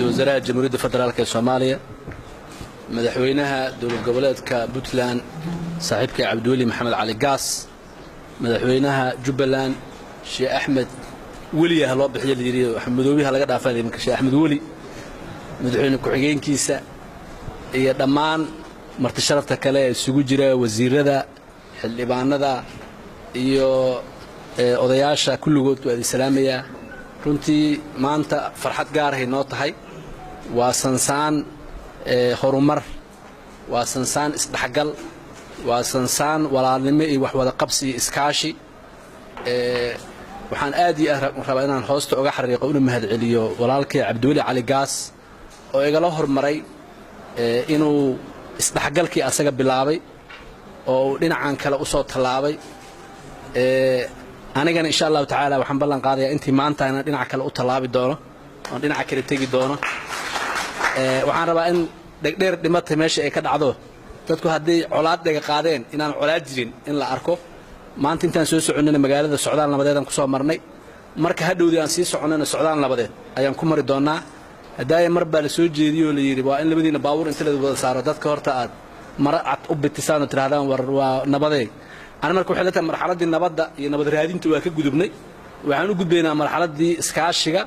Ra-iisul wasaaraha Jamhuuriyadda Federaalka ee Soomaaliya, madaxweynaha dowlad goboleedka Puntland, saaxiibkay Cabdiweli Maxamed Cali Gaas, madaxweynaha Jubbaland, Sheekh Axmed Weliah loo bixiyo la yidhi, madoobiha laga dhaafaa iminka, Sheekh Axmed Weli, madaxweyne ku-xigeenkiisa iyo dhammaan marti sharafta kale ee isugu jira wasiirada, xildhibaanada iyo odayaasha, kulligood waa idin salaamayaa. Runtii maanta farxad gaarahay noo tahay. Waa sansaan horumar, waa sansaan isdhexgal, waa sansaan walaalnimo iyo waxwada qabsi iyo iskaashi. Waxaan aad iyo aad rabaa inaan hoosta oga xariiqo una mahadceliyo walaalkay Cabdiweli Cali Gaas oo igala hormaray inuu isdhexgalkii asaga bilaabay oo uu dhinacan kale u soo tallaabay. Anigana, insha Allahu tacaala, waxaan ballan qaadayaa intii maanta inaan dhinaca kale u tallaabi doono oon dhinaca kale tegi doono. Waxaan rabaa in dhegdheer dhimata meesha ay ka dhacdo, dadku hadday colaad dhega qaadeen inaan colaad jirin in la arko. Maanta intaan soo soconnayna magaalada socdaal nabadeedaan ku soo marnay. Marka hadhowdii aan sii soconnayna socdaal nabadeed ayaan ku mari doonnaa. Haddaaya mar baa la soo jeediyey oo la yidhi waa in labadiina baabuur inta la wada saaro dadka horta aad mara cad u bitisaan oo tidhahdaan war waa nabadee. Ani marka waxay la tahay marxaladdii nabadda iyo nabad raadinta waa ka gudubnay. Waxaan u gudbaynaa marxaladdii iskaashiga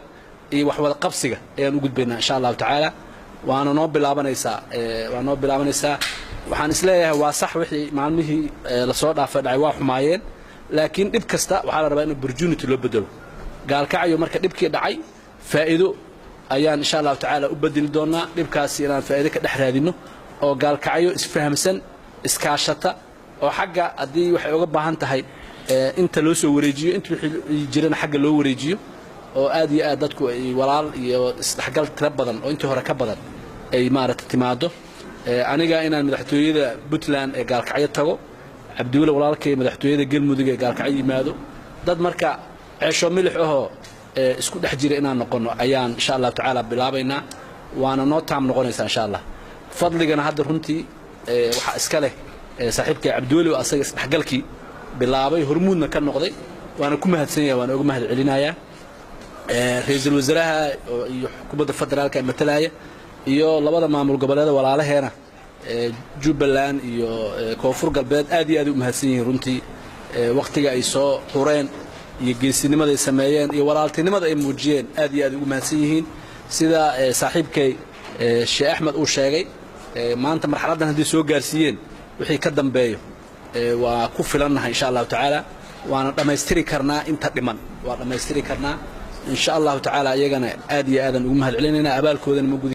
iyo waxwada qabsiga ayaan u gudbaynaa, insha Allahu tacaala. Waana noo bilaabanaysaa, waa noo bilaabanaysaa. Waxaan isleeyahay waa sax, wixii maalmihii lasoo dhaafay dhacay waa xumaayeen, laakiin dhib kasta waxaa la rabaa in opportunity loo bedelo. Gaalkacyo marka dhibkii dhacay faa'iido ayaan, insha Allahu tacaala, u bedeli doonnaa. Dhibkaasi inaan faa'iido ka dhex raadinno oo Gaalkacyo isfahamsan, iskaashata, oo xagga haddii waxay uga baahan tahay inta loo soo wareejiyo, inta wixii jirana xagga loo wareejiyo, oo aad iyo aad dadku ay walaal iyo isdhexgal tiro badan oo intii hore ka badan ay maaragta timaado. Aniga inaan madaxtooyada Puntland ee Gaalkacyo tago, Cabdiweli walaalkay madaxtooyada Galmudug ee Gaalkacyo yimaado, dad marka ceesho milix ahoo isku dhex jira inaan noqonno ayaan, insha Allahu tacaala, bilaabaynaa. Waana noo taam noqonaysaa, insha Allah. Fadligana hadda runtii waxaa iska leh saaxiibkay Cabdiweli oo asaga isdhexgalkii bilaabay, hormuudna ka noqday. Waana ku mahadsan yahay, waana uga mahad celinayaa. Ra-iisul wasaaraha iyo xukuumadda federaalka ee matalaya iyo labada maamul goboleeda walaalaheena, Jubbaland iyo Koonfur Galbeed, aad iyo aad u mahadsan yihiin runtii. Wakhtiga ay soo hureen iyo geesinimada ay sameeyeen iyo walaaltinimada ay muujiyeen aad iyo aad ugu mahadsan yihiin. Sida saaxiibkay Sheekh Axmed uu sheegay, maanta marxaladdan hadday soo gaarsiiyeen, wixii ka dambeeyo waa ku filannahay, insha Allahu tacaala. Waana dhammaystiri karnaa, inta dhiman waa dhammaystiri karnaa, insha Allahu tacaala. Iyagana aad iyo aadaan ugu mahad celinaynaa, abaalkoodana ma gudi.